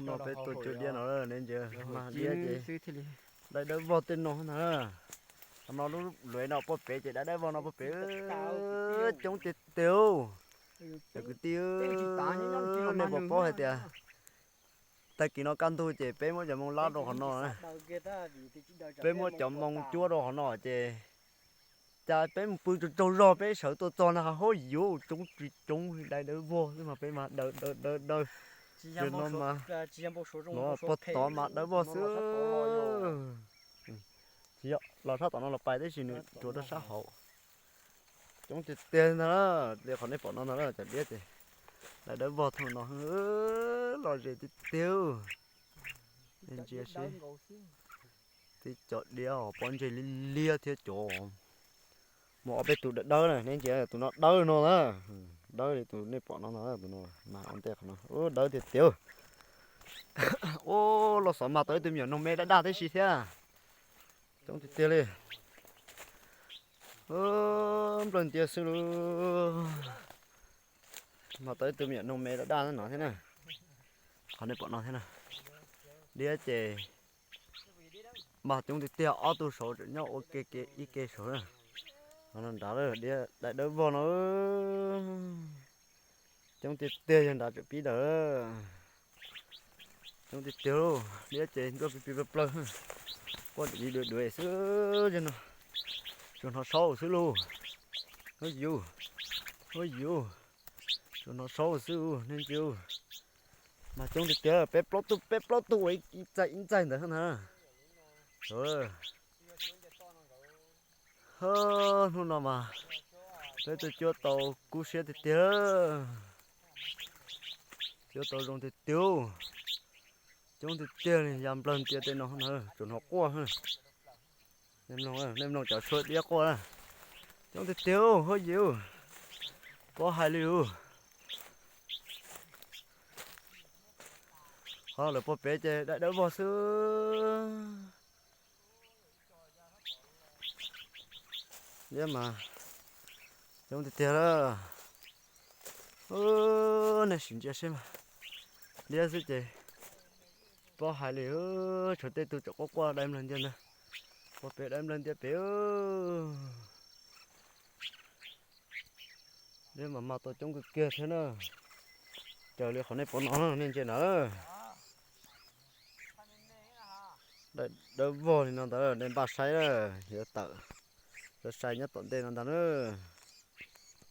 No peb tua cua diab no ne ntses, mas diab ces dai dawb vog tej no na. Qhov no lub luav no puag pem ces dai dawb vog no puag pem, coob tiag tiag. Cov kwv tij, nej puas paub hais tias tag kis no kaj ntug ces peb muab cov moo lab rau qhov no, peb muab cov moo cuab rau qhov no ces cas peb mus pw tsaug tsaug zog peb sawv tuaj txog no huab yuv coob tsis coob dai dawb vog xwb mas peb mas daw daw daw daw. Ces no mas, no puag tod mas dawb vog xwb. Tsis yog los sab tom no los pais tab sis nws tsuas rau sab hauv. Coob tiag tiag ntag, li qhov nej pom no ntag, cov diab ces dai dawb vog thooj no, lom zem tiag tiag. Nej ntsia seb, tib cov diab os, pob ntseg liab liab thiab cov, muaj ob peb tus dawb dawb na, nej ntsia tus no dawb no na, dawb li tus nej pom no ntag, tus no mas ua ntej qhov no dawb tiag tiag. Ua, los xov mas tau ib tug me nyuam noog me daj daj tib si thiab. Coob tiag tiag li. Nplawg ntias xwb lauj. Mas tau ib tug me nyuam noog me daj daj no thiab na. Qhov nej pom no thiab na. Diab ces mas coob tiag tiag, ob tug saud tseem nyob ua ke ke ib ke saud na. Qhov no nrad diab dai dawb vog no. Coob tiag tiag, yog nrad tseem pib daws. Coob tiag tiag lauj, diab ces nruab plig plig plawg plawg. Quaj dum li duav duav xwb, tsuas hnov saub xwb lauj. Huab yuv, huab yuv, tsuas hnov saub xwb, nej ntsia. Mas coob tiag tiag, peb plaub tug, peb plaub tug ua ib txaij ib txaij ntawd na. Hnub no mas peb tua cua tau kub siab tiag tiag, cua tau zoo tiag tiag. Coob tiag tiag li, ya nplawg ntias tej no na, tsuas hnov quaj. Nej mloog, nej mloog cov suab diab quaj na. Coob tiag tiag, huab yuv, pob hais li lauj. Qhov lawv puag pem ces dai dawb vog xwb. Diab mas coob tiag tiag lawm. Nej sim ntsia seb mas, diab xwb ces pob hais li, tshuav tej tug tseem quaj quaj dai nplawg ntias ntag. Puag pem dai nplawg ntias pem. Diab mas mas tau coob kawg kiag thiab na. Raws li qhov nej pom no, nej ntsia ntawd. Dawb vog li no ntawd, nej npaj saib, yuav tawm, yuav sai nyob tom ntej no ntag na.